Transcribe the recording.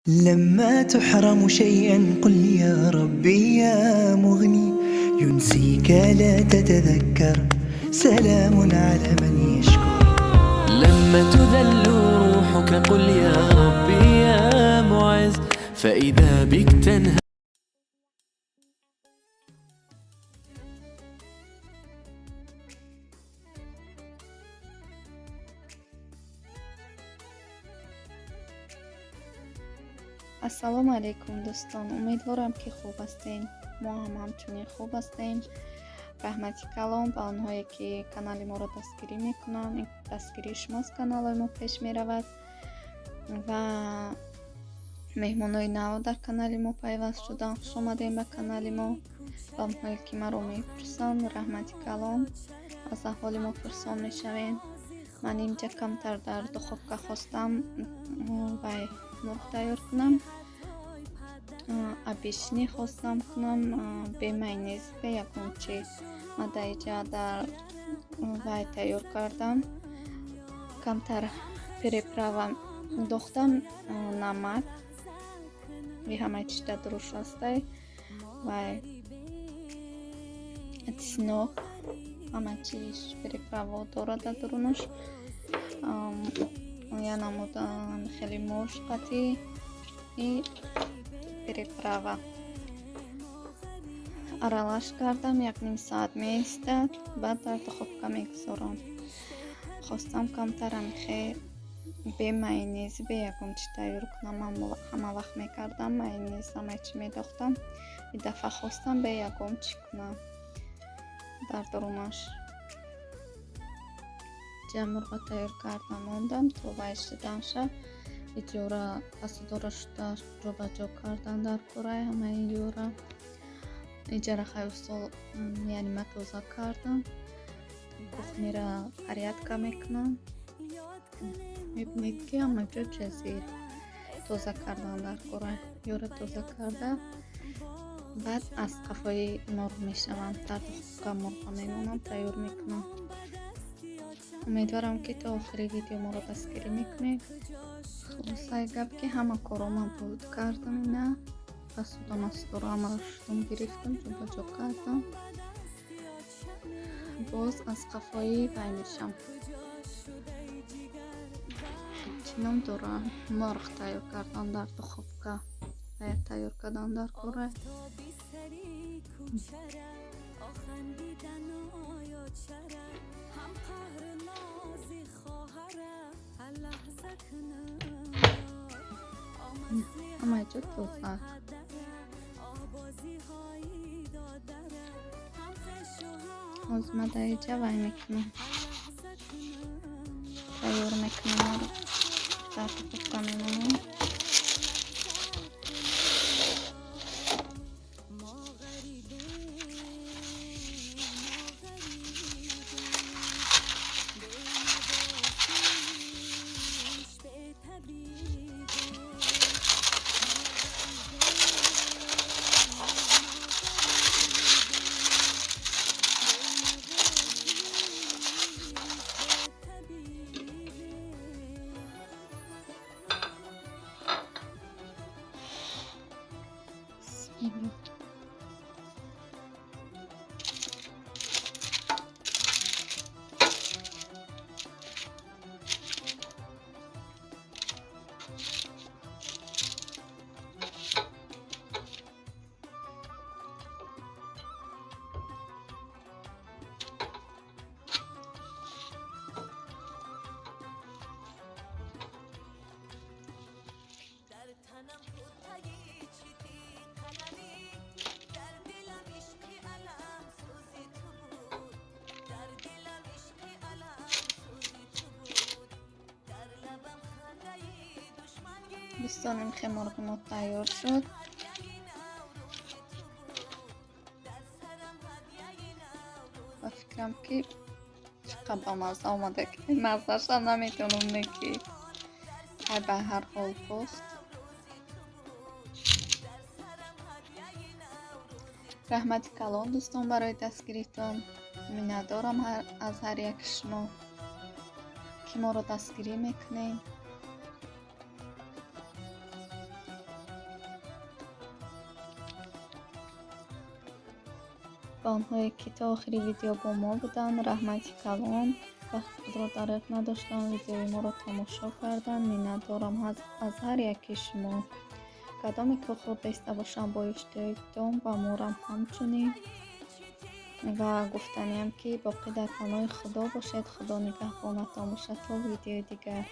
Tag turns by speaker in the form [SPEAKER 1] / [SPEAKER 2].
[SPEAKER 1] لما تحرم شيئا قل يا ربي يا مغني ينسيك لا تتذكر سلام على من يشكر.
[SPEAKER 2] لما تذل روحك قل يا ربي يا معز فإذا بك تنهى.
[SPEAKER 3] Ассалому алайкум, дӯстон! Умедворам, ки хуб ҳастем. Мо ҳам ҳамчунин хуб ҳастем. Раҳмати калон ба онҳое, ки канали моро дастгирӣ мекунанд. Дастгирии шумост, каналҳои мо пеш меравад. Ва меҳмонои нав дар канали мо пайваст шуданд, хуш омадем ба канали мо. Ба онҳое, ки маро мепурсанд, раҳмати калон, аз аҳволи мо пурсон мешавем. Ман инҷа камтар дар духовка хостам вай мурғ тайёр кунам, обычный хостам кунам, бе майонез, бе ягон чи. Ман дар инҷа дар вай тайёр кардам, камтар приправа дохтам, намак и ҳамаи чиз дар дуруш ҳастай, вай чеснок, ҳама чиз приправа дорад дар дурунаш. Я намудам хеле мош қатӣ и приправа аралаш кардам, як ним соат меистад, баъд дар духовка мегузорам. Хостам камтарам хе бе майонез, бе ягон чи тайёр кунам. Ман ҳама вақт мекардам майонез, ҳамаи чӣ медохтам. Ин дафъа хостам бе ягон чӣ кунам дар дурунаш. Ҷа мурғо тайёр кардам, мондам то вай шуданша. Иҷора посудора шуда ҷобаҷо кардан дар кораи ҳамаи ёра. Иҷара хай устол, яъне ман тоза кардам, кухнира порядка мекунам. Мебинед, ки ҳама ҷо чази тоза кардан дар кора. Ёра тоза карда, баъд аз қафои мурғ мешавам, дар духовка мурғо мемонам, тайёр мекунам. Умедворам, ки то охири видео моро дастгирӣ мекунед. Хулосаи гап, ки ҳама корро ман буд кардам, ина посуда масудоро ҳамаро шудум, гирифтам, ҷобаҷо кардам. Боз аз қафои вай мешам, чӣ ном дора, мурғ тайёр кардан дар духовка, бояд тайёр кардан дар кора. Ҳамаи ҷо тоза. Ҳозир ман дар инҷа вай мекунам, тайёр мекунам, дар духовка мемонам. Бисмиллоҳ. Дӯстон, имхе мурғи мо тайёр шуд. Ба фикрам, ки чӣ қадр бамазза омада, ки маззаашам наметавонам не, ки ҳай, ба ҳар ҳол пухт. Раҳмати калон, дӯстон, барои дастгиритон. Миннатдорам аз ҳар яки шумо, ки моро дастгирӣ мекунед. Ба онҳое, ки то охири видео бо мо буданд, раҳмати калон. Вақти худро дареғ надоштанд, видеои моро тамошо карданд. Миннатдорам аз ҳар яки шумо. Кадоме ки хӯрда иста бошанд, бо иштиёқдом, ба морам ҳамчунин. Ва гуфтаниам, ки боқӣ дар паноҳи Худо бошед. Худо нигаҳбонатон бошад то видеои дигар.